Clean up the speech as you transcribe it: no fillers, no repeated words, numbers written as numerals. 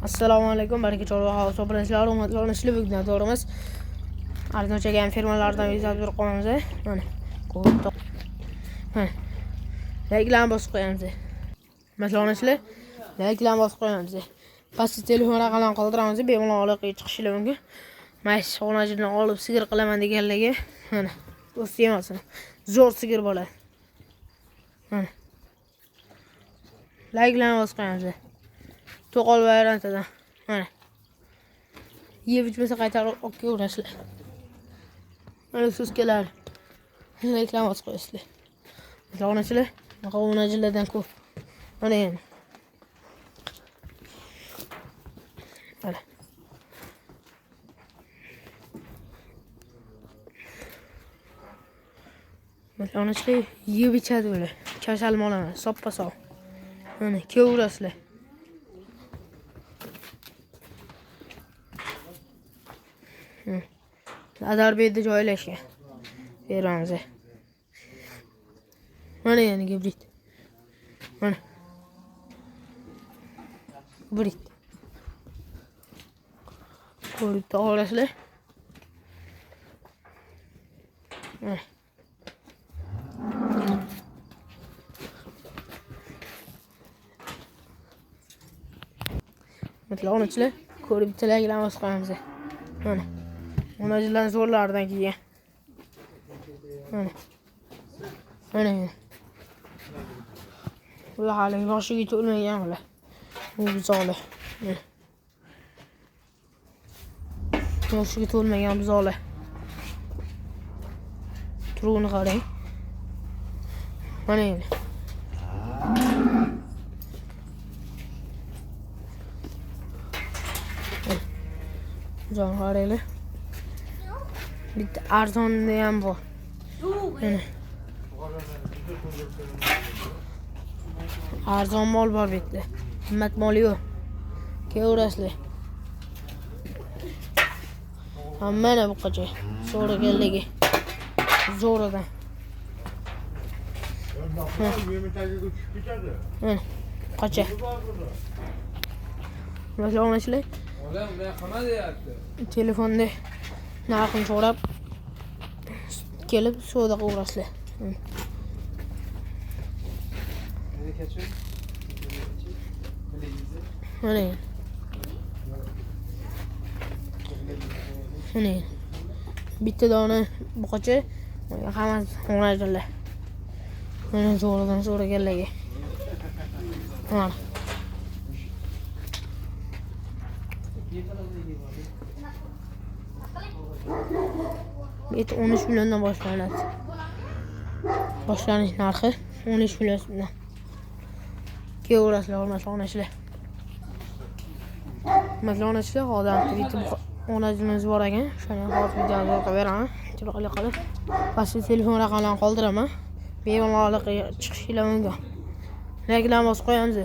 Assalomu alaykum, baraka chorva house obunachilar, hurmatli obunachilar, bugun to'g'rimiz arzon chagan firmalardan video berib qo'yamiz. Mana ko'p. Mana layklarni bosib qo'yamiz. Hurmatli obunachilar, layklarni bosib qo'yamiz. Pastda telefon raqamlarini qoldiramiz, bemalol aloqaga chiqishingiz mumkin. Mana shu obunachilarni olib sigir qilaman deganlarga, mana do'st yemasin. Zo'r sigir bo'ladi. Mana layklarni bosib qo'yamiz. To'qol variantidan. Mana. Yeb ichmasa qaytarib olib kelaverasizlar. Mana so'zkalar. Reklama bosib qo'yasizlar. Obunachilar, bunaqa obunachilardan ko'p. Mana endi. Mana. Obunachilar yeb ichadi ular. Kasal mol emas, soppa-sog'. Mana kelaverasizlar. Azarbeyda joylashgan. Beramiz. Mana yana gibrid. Mana. Gibrid. Ko'rib olasizlar. Mana. Obunachilar, ko'rib tilaklarni bosib qo'yamiz. Mana. Obunachilarning zo'rlaridan kelgan. Mana. Mana. Bular hali yoshiga to'lmagan bular. Bu buzoqlar. Mana. Yoshiga to'lmagan buzoqlar. Turug'ini qarang. Mana endi. Buzoqni qaranglar. Bitta arzonni ham bor. Mana. Arzon mol bor bu yerda. Qimmat mol yo'q. Kelaverasizlar. Mana bu qacha. So'raganligi. Zo'ridan. Mana qacha. Obunachilar. Telefonda narxini so'rab kelib savdo qilaverasizlar. Mana. Mana. Bitta dona buqacha, hammasi obunachilar. Mana zo'ridan so'raganlarga. Mana. Bu 13 milliondan boshlanadi. Boshlanish narxi 13 million so'mdan. Kelaverasizlar, hurmatli obunachilar. Hurmatli obunachilar, hozir bitta obunachilarimiz bor ekan. O'shani hozir videoni qilib beraman. Chiroyli qilib. Pastda telefon raqamlarini qoldiraman. Bemalol aloqaga chiqishingiz mumkin. Layklarni bosib qo'yamiz.